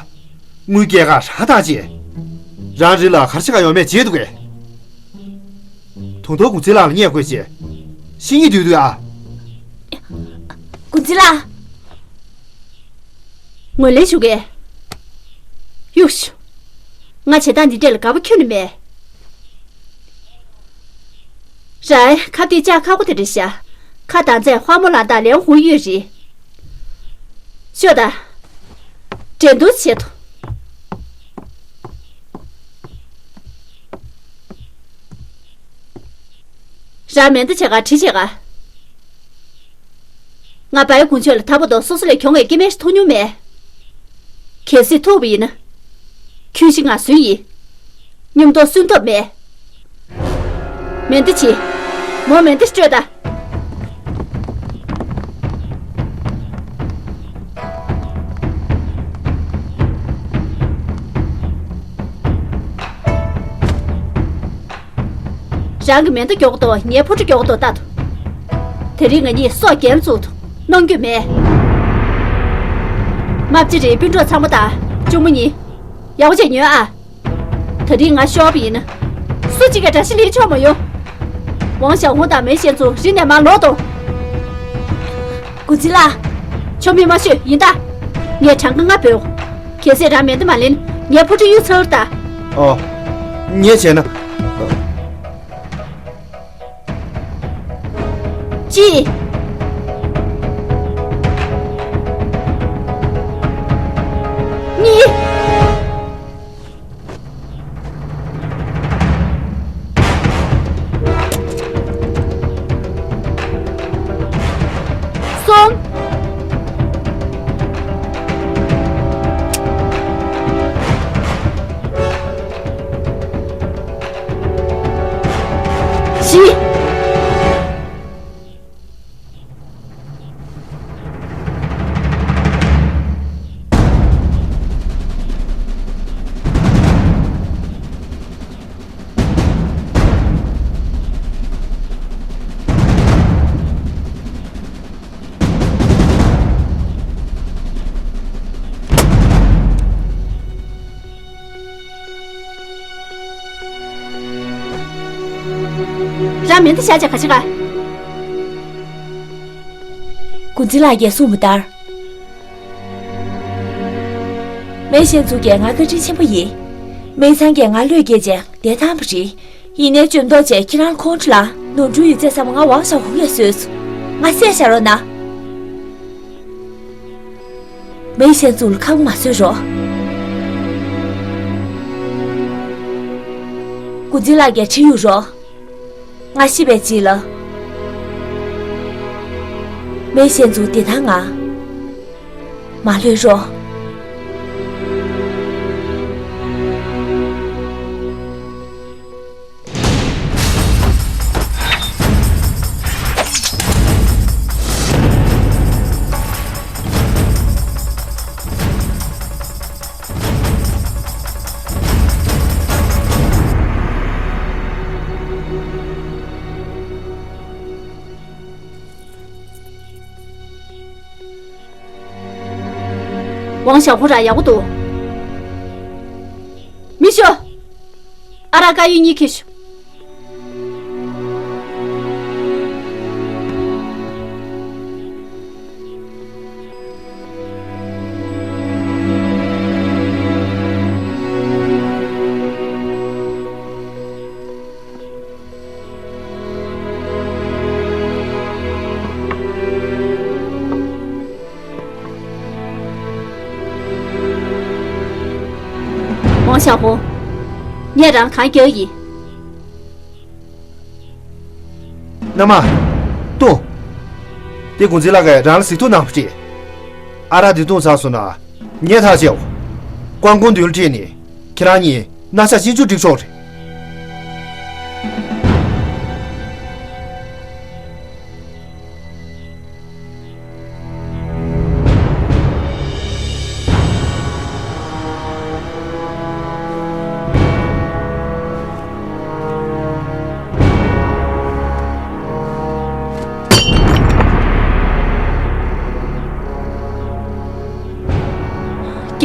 དངུལ་སྐྱེད་ཀ་རང་བཏང་བྱས། རང་རི་ལ་ག་རེ་བྱེད་ག་ཡོང་མེད་བརྗེད་འདུག་གས། ད་དུང་འགོ་འཛིན་ལགས་ལ་བརྙས་དགོས་ཞེས། བཤེས་གཉེན་འདུག་འདུག་ཨ། འགོ་འཛིན་ལགས། ངོས་ལེན་ཞུ་གེ། གཡུག་ཞུ། ང་བྱེད་སྟངས་འདི་འདྲ་ལ་དགའ་པོ་ཁྱོན་ནས་མེད། རའི་ཁ་གཏད་བཅག་ཁག་པོ་དེ་རེད་ཤག་ཁ་དང་རྩེ་ཧྭ་མོ་ལ་དང་ལེའོ་ཧུའུ་ཡོད་རེད། ཤོག་ད། འགྲན་བསྡུར་བྱེད་དོ། རང་མེ་མདའ་ཆེ་ག་གྲི་ཆེ་ག་ང་བའི་དགུང་ཆོས་ལ་ད་བར་དུ་སོ་སོ་ལས་གྱོང་བའི་སྐྱེ་དམན་ཞིག་ཐུག་མྱོང་མེད། གལ་སྲིད་ཐུག་པ་ཡིན་ན། ཁྱོད་ཤི་ང་གསོན་ཡིན། མཉམ་དུ་གསོན་ཐབས་མེད། མེ་མདའ་ཕྱིས། མོ་མེ་མདའ་སྤྲོད་ད། རང་གི་མེ་མདའ་མགྱོགས་ཏོ་ངའི་ཕོ་བྲང་མགྱོགས་ཏོ་ལྟ་དོ། དེ་རིང་ང་གཉིས་སྲོག་འགེམས་ཚུགས་ཐུབ་གནང་རྒྱུ་མེད། མ་བྱེད་རེད་སྤུན་གྲོགས་ཚང་མ་དང་གཅུང་མོ་གཉིས། ཡག་པོ་བྱས་ཉོན་ཨ། ད་རིང་ང་ཤོར་བ་ཡིན་ན། སུ་གཅིག་གིས་དགྲ་ཤ་ལེན་ཆོག་མ་ཡོང་། ཝང་ཞའོ་ཧུང་དང་མེ་ཤན་ཙུ་རི་ནས་མར་ལོག་དོ། འགོ་འཛིན་ལགས། ཆོ་མེད་མ་ཤོད་ཡིན་ད། ངས་གྲངས་ཀ་ལྔ་འབོད། གལ་སྲིད་རང་མེ་མདའ་མ་ལེན་ངའི་ཕོ་བྲང་གཡུག་ཚར་ད། ཨོ། ངས་བྱས་ན། གཅིག་གཉིས། གསུམ། བཞི། རང་མེ་མདའ་བཞག་བྱས་ག་ཅི་ག་འགོ་འཛིན་ལགས་ཀྱིས་གསུངས་པ་ལྟར། མེ་ཤན་ཙུ་གིས་ང་བཀའ་དྲིན་ཆེན་པོ་ཡིན། མེ་ཚང་གིས་ང་བློས་འགེལ་བྱས་བདེ་ཐང་པ་རེད། ཡིན་ནའི་འཇོན་མདོག་བྱས་ཁྱེད་རང་ཁོང་ཁྲོ་ལ་ནོར་འཁྲུལ་ཡོད་ཚད་ཚང་མ་ང་ཝང་ཞའོ་ཧུང་གིས་བཟོས་སོང་། ང་བསད་བཞག་རོགས་གནང་། མེ་ཤན་ཙུ་ལ་ཁག་པོ་མ་བཟོས་རོགས། འགོ་འཛིན་ལགས་ཀྱིས་ཁྲིད་གཡུག་རོགས། ང་ཤི་བའི་རྗེས་ལ། མེ་ཤན་ཙུ་བདེ་ཐང་ངང་མ་ལྷོད་རོགས། ཝང་ཞའོ་ཧུང་རང་ཡག་པོ་འདུག་མི་ཤོག་ཨ་རག་དཀར་ཡོལ་གཉིས་ཁྱེར་ཤོག་ཝང་ཞའོ་ཧུང་། ངས་རང་གང་རྒྱག་ཡིན། མནའ་མ། ལྟོས། དེ་འགོ་འཛིན་ལགས་ཀྱིས་རང་ལ་གཟིགས་རྟོག་གནང་བ་རེད། ཨ་རག་འདི་འཐུང་ཚར་སོང་ན། ངས་ཐག་བཅད་འོ། ཀོང་ཀོང་མདུན་ལ་ཁྲིད་ནས་ཁྱེད་རང་གཉིས་མནའ་ཤག་གཅིག་མཇུག་སྒྲིལ་ཆོག་རེད།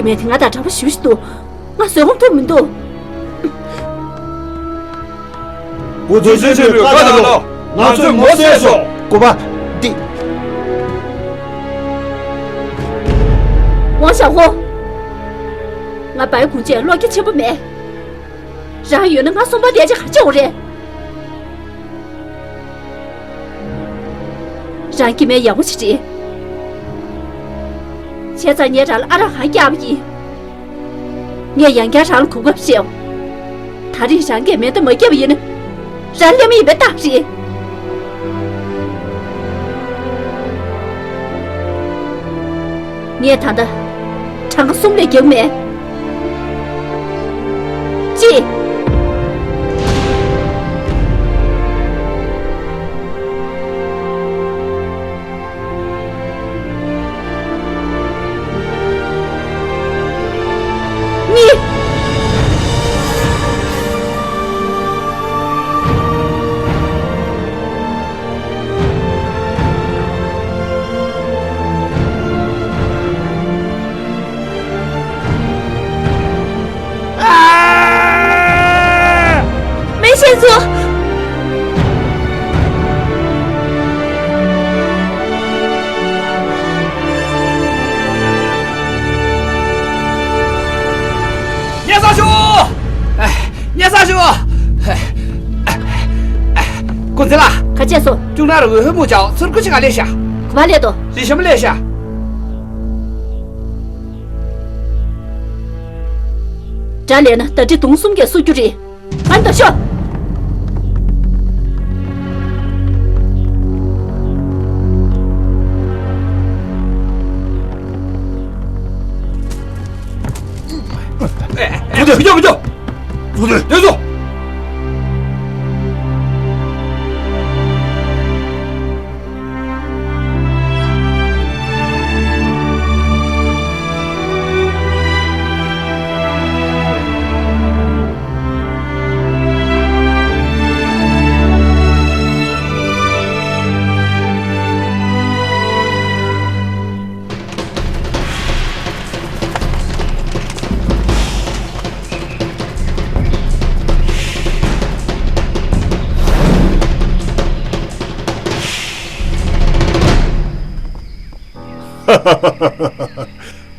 སྐྱེ་དམན་དེ་ང་དང་འདྲ་པོ་ཞེ་པོ་ཞིག་འདུག་ང་བཟོད་སྒོམ་ཐུབ་མི་འདུག་འུ་ཚོ་ཆེན་པོའི་བཀའ་ལྟར་ལོ། ང་ཚོས་ངོ་ཤེས་སོ། སྐུ་པ། འདི། ཝང་ཞའོ་ཧོ། ང་བའི་གུང་ཅེས་བློ་སྐྱེ་ཆེན་པོ་མེད། རང་ཡོད་ན་ང་གསོན་པོ་བསྡད་ཅིག་ག་ཅི་འོ་རེད། རང་སྐྱེ་དམན་ཡག་པོ་ཞིག་རེད། བྱས་ཙང་ངས་རང་ལ་ཨ་རག་གང་བརྒྱབ་པ་ཡིན། ངས་ཡང་བསྐྱར་རང་ལ་གོ་སྐབས་བྱེད། ད་རེས་རང་གིས་མེ་མདའ་མ་བརྒྱབ་པ་ཡིན་ན། རང་སླེབས་མ་ཡིན་པའི་རྟགས་རེད། ངས་ད་ལྟ་གྲངས་ཀ་གསུམ་ལས་རྒྱག་མེད། གཅིག་གཉིས། མེ་ཤེས་ཚོ། ཉེ་ས་ཞུ། ཉེ་ས་ཞུ། ཀུན་ཚེ་ལ། ག་བྱས་སོ། ཅུང་ནར་འོས་ཧོན་མོ་ཅའོ་ཚུར་སྐུ་ཆེ་ག་ལས་ཤ། ག་པ་ལས་དོ། རི་ཤམ་ལས་ཤ། དགྲ་ལས་ན་ད་ཁྲི་དུང་གསུམ་གྱིས་གསོད་རྒྱུ་རེད། ང་འདུག་ཤོག་མི་འགྱོ། མི་འགྱོ། མི་འགྱོ། འགྲོ་དུས་སྡོད་སོ།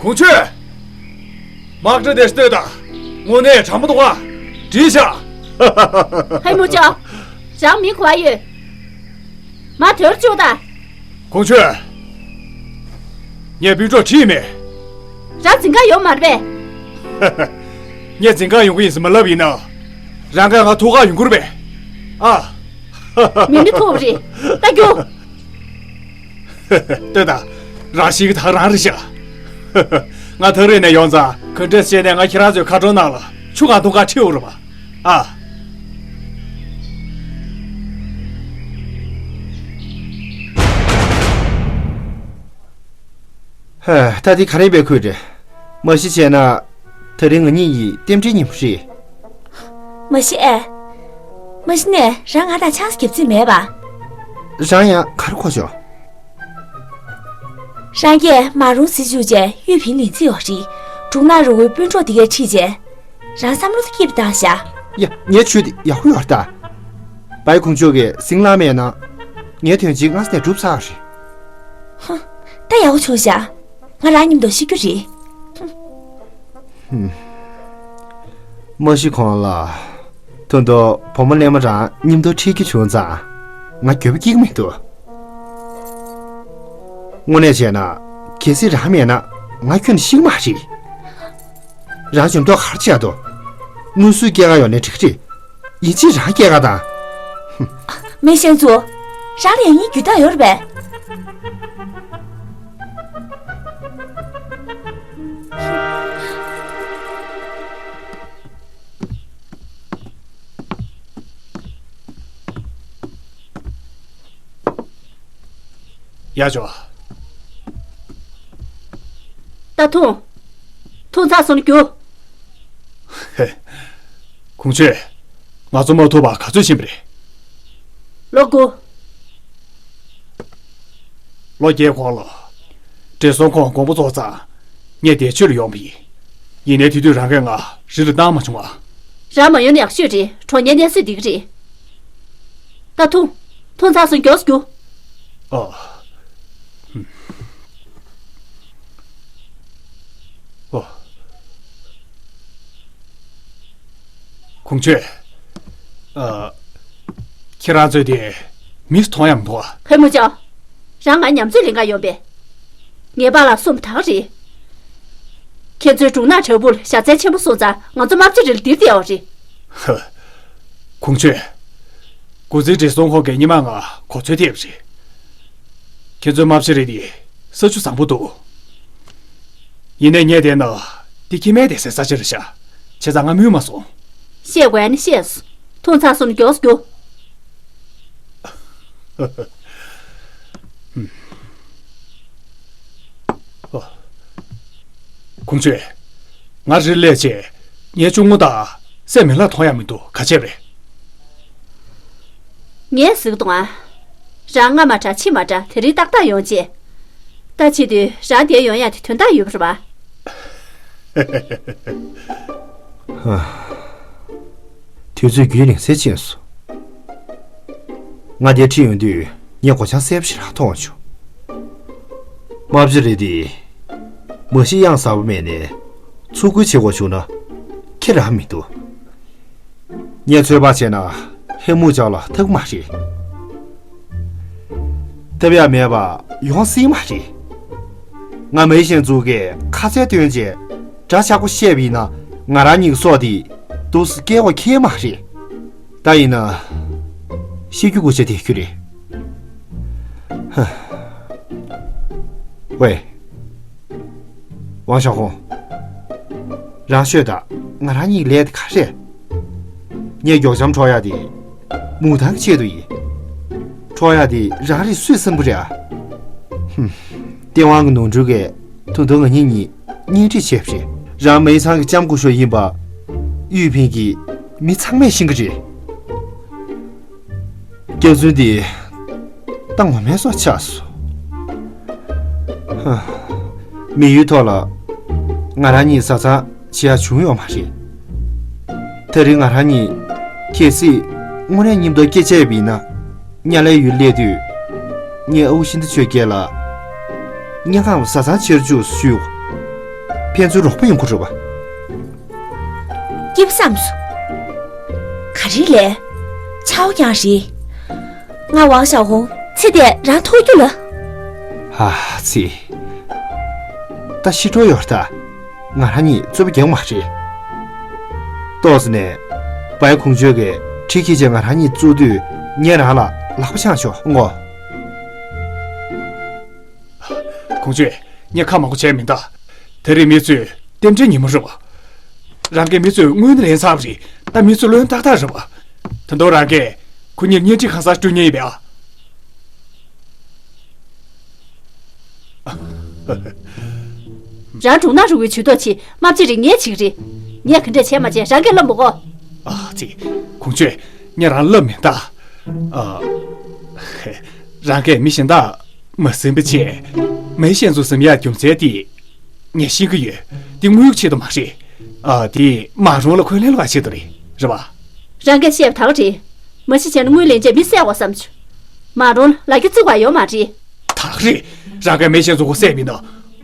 གོང་ཆོད། དམག་གྲ་དེ་ལྟོས་དང་། དངོས་གནས་དྲང་པོ་འདུག་ག་འགྲིག་ཤག་ཧེ་མུ་ཅོ། རང་མི་གོ་བ་ཡོད། མ་དོར་བཅུག་དང་། གོང་ཆོད། ངས་སྤུན་གྲོགས་ཁྲིད་མེད། རང་འཛིན་ག་ཡོང་མ་རེད་པས། ངས་འཛིན་ག་ཡོང་གི་ཡིན་ཟེར་མ་ལབ་ཡིན་ན། རང་ག་ང་ཐུག་ག་ཡོང་གི་རེད་པས། ཨ། མི་མི་ཐུག་རེད། ལྟ་རྒྱུ། ལྟོས་དང་། རང་ཤི་གི་ཐག་རང་རེད་ཤག་ང་ཐག་རིང་ནས་ཡོང་ཙང་ག་འདྲས་བཤད་ནས་ང་ཁྱེད་རང་ཚོའི་ཁ་གྲོང་ནང་ལ་ཆུ་གང་འཐུང་ག་ཁྲིད་འོང་རེད་པ། ཨ། ཧ། ད་དེ་ག་རེ་འབད་ཁུལ་རེད། མ་གཞི་བྱས་ན། ད་རིང་ང་གཉིས་ཡི་རྟེན་འབྲེལ་ཉིན་མོ་རེད། མ་གཞི་ཨེ། མ་གཞི་ནས་རང་ང་དང་ཆང་ས་རྒྱབ་རྩིས་མེད་པ། རང་ཡང་ག་རེ་གོ་བྱུང་། རང་གིས་མ་རུང་ཟེར་བཅུག་རྗེས་གཡུ་བིན་ལིན་རྩིས་ཡོད་རེད། གྲུང་ནག་རི་བོའི་སྤུན་གྲོགས་དེ་གས་ཁྲིད་རྗེས། རང་བསམ་བློ་ཚོ་སྐྱིད་པ་བཏང་ཤག་ཡ། ངས་ཆུ་དེ་ཡག་པོ་ཡོད་རེད་ད། བའི་ཁུང་ཆོས་ཀྱིས་སིང་ལ་མེད་ན། ངའི་དོན་ཆེན་སྔ་ས་ནས་གྲུབ་ཚར་རེད། ཧ། ད་ཡག་པོ་བྱུང་ཤག་ང་རང་མཉམ་དུ་ཤི་རྒྱུ་རེད། ཧུམ། མ་གཞི་ཁོང་ལ། ད་དུང་བུ་མོ་ཀླད་མ་རང་མཉམ་དུ་ཁྲིད་རྒྱུ་བྱུང་ཙང་། ང་འགྱོད་པ་སྐྱེ་གི་མི་འདུག་དངོས་གནས་བྱས་ན། གལ་སྲིད་རང་མེད་ན་ང་ཁྱོན་ནས་ཤི་གི་མ་རེད། རང་འཇོན་མདོག་ག་རེ་བྱས་འདུག་དངུལ་སུའི་སྐྱེད་ཀ་ཡོད་ནའི་འགྲིག་གི་རེད། ཡིན་གཅིག་རང་སྐྱེད་ཀ་དང་། མེ་ཤན་ཚོ། རང་ལ་ཡང་སྙིང་རྒྱུ་དག་ཡོད་རེད་པས། ཡ་ཇོ། ད་འཐུང་། འཐུང་ཚར་སོང་ན་རྒྱུགས། ཧེ། གོང་ཆོས། ང་ཚོ་མ་ཐུག་པར་ག་ཚོད་ཕྱིན་པ་རེད། ལོ་དགུ། ལོ་བརྒྱད་གོང་ལ། བགྲེས་སོང་ཁོང་དགོངས་པ་རྫོགས་ཙང་། ངས་འདིར་ཆོས་ལ་ཡོང་བ་ཡིན། ཡིན་ནའི་དེ་དུས་རང་གིས་ང་རི་ལ་བཏང་མ་བྱུང་ང་། རང་མ་ཡོང་ན་ཡག་ཤོས་རེད། གྲོགས་ངའི་གནས་ཚུལ་འགྲིག་གི་རེད། ཨ། འཐུང་། འཐུང་ཚར་སོང་། མགྱོགས་སེ་རྒྱུགས། ཨ། ཨ། ཁོང་ཚོས། ཨ། ཁྱེད་རང་ཚོས་དེ་མིས་མཐོང་ཡག་མི་འདུག་ཨ། ཧེ་མུ་ཅའོ། རང་ང་མཉམ་ཚོད་ལེན་ག་ཡོང་པས། ངའི་པཱ་ལགས་གསུངས་པ་དག་རེད། ཁྱེད་ཚོའི་སྒྲུང་ནག་བྲག་ཕུག་ལ་ཞག་ཚལ་ཆེན་པོ་སོང་ཙང་ང་ཚོ་རྨ་བྱ་རི་ལ་འདིར་བསྡད་ཡོད་རེད། ཧ། ཁོང་ཚོས། འགོ་འཛིན་བགྲེས་སོང་ཁོང་གིས་ཉི་མ་ལྔ་གོ་ཚོད་ཐེབས་རེད། ཁྱེད་ཚོའི་རྨ་བྱ་རི་དེ་ས་ཆུ་བཟང་པོ་འདུག་ཡིན་ནའི་ངས་བལྟས་ན་འདི་ཁྱིམ་མིའི་བསྡད་སའི་ས་ཆ་རེད་ཤག་བྱས་ཙང་ང་སྨྱོས་མ་སོང་། བཤད་དགོས་ཡ་ནི་བཤད་སོང་། འཐུང་ཚར་སོང་ན་མགྱོགས་སེ་རྒྱུགས། ཁོང་ཚོས། ང་རིར་སླེབས་རྗེས་ངའི་གཅུང་མོ་དང་སྲས་མེ་ལྷ་མཐོང་ཡག་མི་འདུག་ག་བྱས་པ་རེད། ངས་གཟིགས་དང་ཨ། རང་སྔ་མ་འདྲ་ཕྱི་མ་འདྲ་དེ་རིང་ཏག་ཏག་ཡོང་རྗེས། ད་བྱེད་དུས་རང་འདིར་ཡོང་ཡག་དེ་དོན་དག་ཡོད་པ་རེད་པ། ཧ། དུས་ཚོད་རྒྱུན་རིང་སེ་ཕྱིན་སོང་། ང་འདིར་ཁྲིད་ཡོང་དུས་ངས་སྒོ་བྱང་གསལ་པོ་ཞིག་རང་མཐོང་བྱུང་། རྨ་བྱ་རི་དེ། མ་གཞི་གཡང་གཟར་པོ་མེད་ནས་འཚོ་རྒོད་བྱེད་དགོས་བྱུང་ན་ཁྱད་རང་མི་འདུག་ངས་ཚོད་དཔག་བྱས་ན་ཧེ་མུ་ཅའོ་ལ་ཐུག་གི་མ་རེད། ཐུབ་ཡག་མེད་པ་ཡོང་སྲིད་མ་རེད། ང་མེ་ཤན་ཚོ་གིས་ཁ་གསལ་སྟོན་བྱས་འདྲ་ཆགས་པོ་བཤད་པ་ཡིན་ན་ང་རང་གཉིས་ཀྱི་སྲོག་དེ་འདུག་སེ་སྐྱེལ་དགོས་ཁེལ་མ་རེད། ད་ཡིན་ན། ཤི་རྒྱུ་དགོས་ཆ་དེ་ཁྱོད་རེད། ཧ། ཝེ། ཝང་ཞའོ་ཧུང་། རང་ཤོད་དང་ང་རང་གཉིས་ལས་དེ་ག་རེད། ངས་མགྱོགས་ལྕམ་འཕྲོག་ཡག་དེ། མུའུ་ཐང་གི་ཆེད་དུ་ཡིན། འཕྲོག་ཡག་དེ་རང་རེད་སུས་བསམ་གི་རེད་ཨ། ཧུམ། སྟེས་དབང་གི་ནོར་འཁྲུལ་གྱིས་ད་དུང་ང་གཉིས་གཉིས་གཉེན་སྒྲིག་བྱས་པ་རེད། རང་མེ་ཚང་གི་ལྕམ་སྐུ་ཞབས་ཡིན་པ། ཡུས་ཕིན་གྱིས་མི་ཚང་མས་ཤེས་ཀྱི་རེད། སྐྱག་རྫུན་འདི་ད་ངོ་མའི་སྲོག་ཆགས་སོང་། ཧ། མི་ཡུལ་ཐོག་ལ་ང་རང་གཉིས་བཟའ་ཚང་བྱེད་ཡག་བྱུང་ཡོད་མ་རེད། ད་རེས་ང་རང་གཉིས་གལ་སྲིད་དངོས་གནས་མཉམ་དུ་སྐྱེ་ཆ་ཡོད་པ་ཡིན་ན། ཉ་ལའི་ཡུལ་སླེབས་དུས་ངས་ཨ་ཁུ་ཤིན་ཏུ་ཆོས་རྒྱལ་ལ་དམྱལ་ཁམས་བཟའ་ཚང་ཆེར་འཇུག་ཞུ། ཕན་ཚུན་རོགས་པ་ཡོང་གི་རེད་པ། སྐྱིད་པོ་བསམ་སོང་། ག་རེ་ལས། ཆའོ་ཀྱང་རེད། ང་ཝང་ཞའོ་ཧུང་ཚེ་འདིར་རང་ཐུག་རྒྱུ་ལ། ཧ་ཙི། ད་ཤི་འགྲོ་ཡོད་ད། ང་རང་གཉིས་རྩོད་པ་རྒྱག་མ་རེད། ཏོག་ཙམ་ནས། བའི་ཁུང་ཆོས་ཀྱིས་ཁྲིད་ཁྱེར་བྱས་ང་རང་གཉིས་བཙུགས་དུས་ངས་རང་ལ་ལག་པ་འཆང་ཆོག་ངོ་། ཁོང་ཚོས་ངས་ཁ་མང་པོ་བྱས་མིན་ད། དེ་རིང་མི་ཚོས་རྟེན་འབྲེལ་ཉིན་མོ་རེད་པ། རང་གིས་མི་ཚོས་དངུལ་ནི་ལེན་ཚར་བ་རེད། ད་མི་ཚོ་ལོན་ཏག་ཏག་རེད་པ། ད་དུང་རང་གིས་ཁོ་གཉིས་གཉེན་སྒྲིག་ཁང་གསར་སྤྲོད་མཁན་ཡིན་པས་ཨ། རང་སྒྲུང་ནང་རུ་བའི་ཇུས་གཏོགས་ཆེད་རྨ་བྱ་རི་ངས་བྱེད་ཀྱི་རེད། ངས་ག་འདྲས་བྱས་མ་བྱས་རང་གིས་ལབ་མི་དགོས། ཨ་ཙི། ཁོང་ཚོས་ངས་རང་ལབ་མིན་ད། ཨ། རང་གིས་མི་གཞན་དག་མ་ཟིན་པ་བྱས། མེ་ཤན་ཚོ་ཟིན་ཡག་རྒྱུ་མཚན་དེ་ངས་ཤེས་ཀྱི་ཡོད། དེ་དངུལ་ཆེད་དུ་མ་རེད། ཨ། དེ་མ་རུང་ལ་འཁོན་ལན་སློག་ཆེད་དུ་རེད། རེད་པ། རང་གིས་བཤད་པ་དག་རེད། མ་གཞི་བྱས་ན་དངུལ་ལེན་བྱས་མི་བསད་དགོས་བསམ་བྱུང་། མ་རུང་ལ་རྒྱ་བཙུགས་པ་ཡོད་མ་རེད། དག་རེད། རང་གིས་མེ་ཤན་ཚོ་ཁོ་བསད་མིན་ན།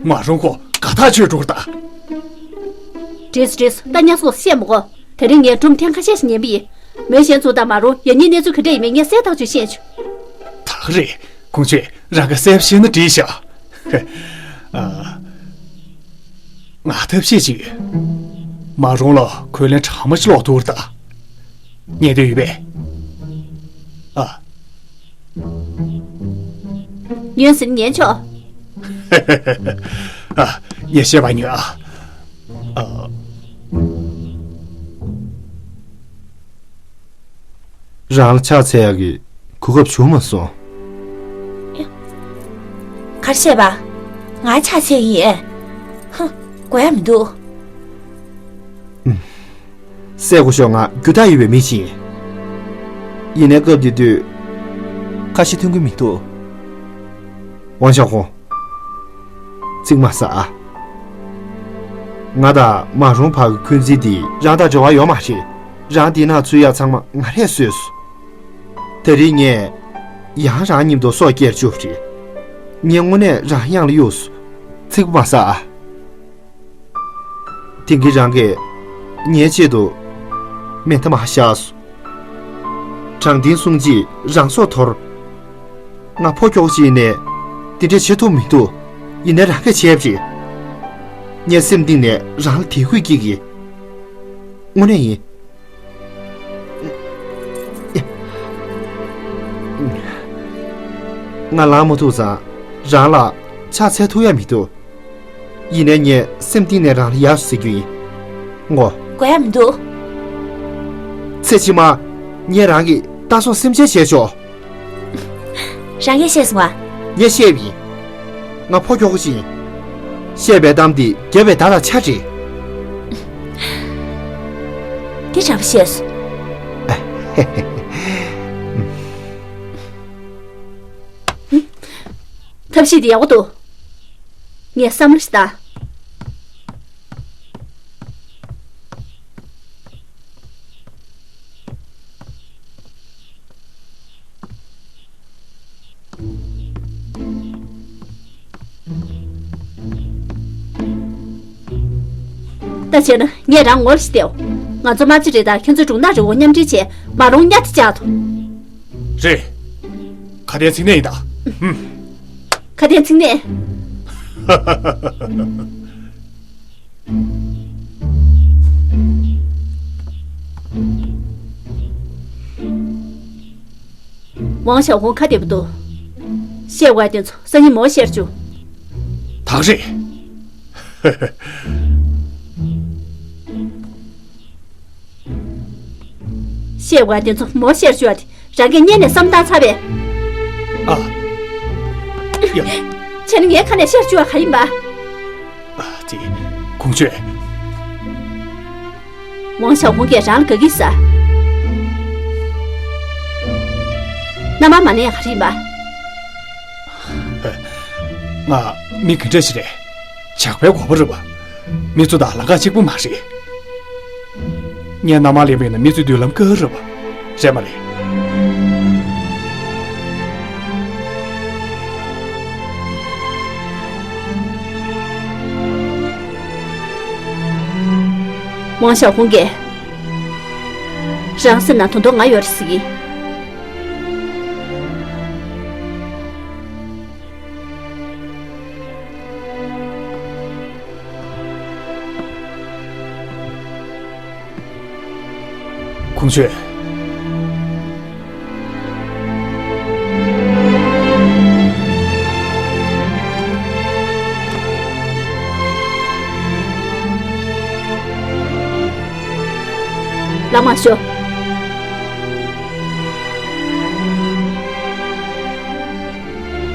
མ་རུང་ཁོ་དགའ་ཐག་ཆོད་འགྲོ་གི་རེད་ད། འགྲིག་སོང་འགྲིག་སོང་། ད་ཉམས་སོང་བཤད་མི་དགོས། དེ་རིང་ངས་སྒྲུང་ཐེངས་ཁ་ཤས་ཤིག་ཉན་པ་ཡིན། མེ་ཤན་ཚོ་དང་མ་རུང་ཡང་སྙིང་གནས་ཚུལ་ག་འདྲ་ཡིན་མིན་ངས་གསལ་ཐག་ཆོད་ཤེས་བྱུང་། དག་རེད། ཁོང་ཚོས་རང་གིས་གསལ་པོ་ཤེས་ན་འགྲིག་ཤག་ཨ། ང་ཐབས་ཤེས་ཅིག་ཡོད། མ་རུང་ལ་འཁོན་ལན་གྲང་མོ་ཞིག་སློག་ཐུབ་ཀྱི་རེད་ད། ཉན་འདོད་ཡོད་པས། ཨ། ཉན་ཟེར་ན་ཉན་ཆོག་ཨ། ངས་བཤད་པ་ཉོན་ཨ། ཨ། རང་ལ་ཕྱག་འཚལ་ཡག་གི་གོ་སྐབས་བྱུང་མ་སོང་། ག་རེ་བཤད་པ། ང་ཕྱག་འཚལ་གི་ཡིན། ཧ། དགོས་ཡག་མི་འདུག་སྲས་སྐུ་ཞབས་ང་རྒྱུ་དག་ཡོད་པའི་མི་ཞིག་ཡིན། ཡིན་ནའི་སྐབས་དེ་དུས་ཁ་ཞེ་མཐུན་གྱི་མི་འདུག་ཝང་ཞའོ་ཧུང་། ཚིག་མ་ཟ་ཨ། ང་དང་མ་རུང་བར་གྱི་འཁོན་འཛིན་འདི་རང་དང་འབྲེལ་བ་ཡོད་མ་རེད། རང་འདི་ན་ཚུད་ཡག་ཚང་མ་ང་རས་བཟོས་སོང་། ད་རེས་ངས་ཡང་རང་མཉམ་དུ་སྲོག་བསྐྱལ་བཅུག་པ་རེད། ངས་དངོས་གནས་རང་གཡང་ལ་གཡུགས་སོང་། ཚིག་པ་མ་ཟ་ཨ། དེང་གི་རང་གིས་ངའི་ཆེད་དུ་མེ་མདའ་མར་བཞག་སོང་། དྲང་བདེན་གསུང་ཆེད་རང་སྲོག་དོར། ང་ཕོ་ཁྱོ་ག་ཅིག་ཡིན་ནའི་དེ་འདྲ་བྱེད་ཐུབ་མི་འདུག། ཡིན་ནའི་རང་གིས་བྱས་པ་རེད། ངས་སེམས་གཏིང་ནས་རང་ལ་དད་གུས་སྐྱེ་གི། དངོས་གནས་ཡིན། ང་ལངས་མ་ཐུབ་ཙང་རང་ལ་ཕྱག་འཚལ་ཐུབ་ཡ་མི་འདུག། ཡིན་ནའི་ངས་སེམས་གཏིང་ནས་རང་ལ་ཡག་སོང་ཟེར་རྒྱུ་ཡིན། ངོ་། དགོས་ཡ་མི་འདུག། ཚེ་ཕྱི་མ་ངས་རང་གི་ལྟ་སྲུང་སེམས་ཅན་བྱས་ཆོག། རང་གིས་ཤེས་སོང་ང་། ངས་བཤད་པ་ཡིན། ང་ཕོ་ཁྱོ་ག་ཅིག་ཡིན། བཤད་པའི་གཏམ་འདི་རྒྱབ་པའི་མདའ་དང་ཆ་འདྲ། འདི་འདྲ་པོ་བཤད་སོང་། ཐབས་ཤེས་འདི་ཡག་པོ་འདུག། ངས་བསམ་བློ་ཞིག་བཏང་། ད་བྱས་ན་ངས་རང་ངོ་ལ་ཞིག་བལྟའོ། ང་ཚོ་དམག་སྤྱི་རེད་དང་ཁྱོད་ཚོ་སྒྲུང་ནག་རེད་འོ། མཉམ་འབྲེལ་བྱས་མ་རུང་གཉའ་ཐི་བཅག་ཐོ། རེད། ཁ་དན་ཚིག་གནས་ཡིན་ད། ཧུམ། ཁ་དན་ཚིག་གནས། ཝང་ཞའོ་ཧུང་ཁ་བདེ་པོ་འདུག། བཤད་དགོས་དེ་ཚོ་སང་ཉིན་མོ་བཤད་བཅུག། ད་རེད། བཤད་དགོས་དེ་ཚོ་མོ་བཤད་བཅུག་ཨ། དེ་རང་གིས་སྔོན་ནས་བསམ་བཏང་ཚར་བས། ཨ། ཡ། བྱས་ན་ངའི་ཁ་ནས་བཤད་བཅུག་ཨ། ག་ཡིན་པ། ཨ་ཙི། ཁུངས་བཅོལ། ཝང་ཞའོ་ཧུང་གིས་རང་ལ་དགའ་གི་ཟེར། མནའ་མ་མ་ནས་ག་རེ་ཡིན་པ། ང་མི་ག་འདྲ་ཞིག་རེད། ཇག་པའི་འགོ་པ་རེད་པ། མི་ཚོ་དང་ལམ་ཁ་གཅིག་པ་མ་རེད། ངས་མནའ་མ་ལེན་པ་ཡིན་ན་མི་ཚོའི་མདུན་ལམ་བཀག་རེད་པ། རེད་མ་རེད། ཝང་ཞའོ་ཧུང་གིས་རང་སེམས་ནང་དོན་དུ་ང་ཡོད་རེད་ཟེར་གི། ཁུངས་བཅོལ། ལགས་མ་ཤོག།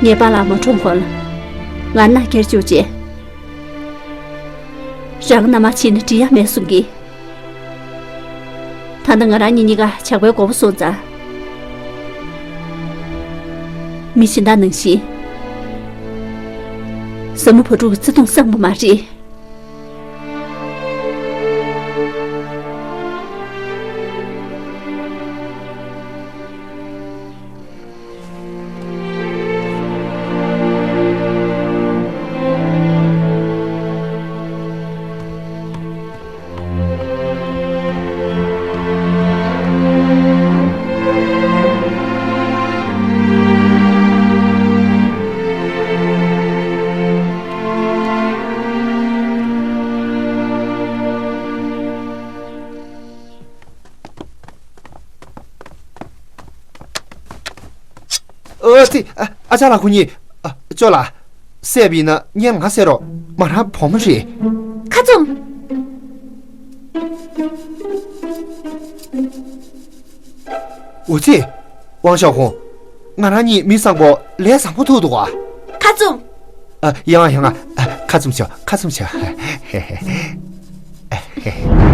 ངའི་པཱ་ལགས་མ་གྲོངས་གོང་ལ་ང་མནའ་བསྐྱལ་བཅུག་རྗེས། རང་མནའ་མ་ཕྱིན་ན་འགྲིག་ཡ་མེད་གསུང་གི། ད་ལྟ་ང་རང་གཉིས་གཉིས་ཀ་ཇག་པའི་མགོ་པོ་སོང་ཙང་། མི་གཞན་དག་ནང་བཞིན་ཟབ་མོ་བུ་ཕྲུག་གི་བརྩེ་དུང་བསམ་པ་མ་རེད། ཨ་ཙི། ཨ་ཅག་ལགས་ཁོ་གཉིས། ཨ། ཅོ་ལགས། བསད་པ་ཡིན་ན་སྔོན་ང་བསད་རོགས། མ་རང་བུ་མོ་རེད། ཁ་བཙུམ། འོ་ཙི། ཝང་ཞའོ་ཧུང་། ང་རང་གཉིས་མི་བཟང་པོ་ལས་བཟང་པོ་ཐུག་འདུག་ག། ཁ་བཙུམ། ཨ། ཡང་ཡང་། ཨ། ཁ་བཙུམ་བྱོས། ཁ་བཙུམ་བྱོས།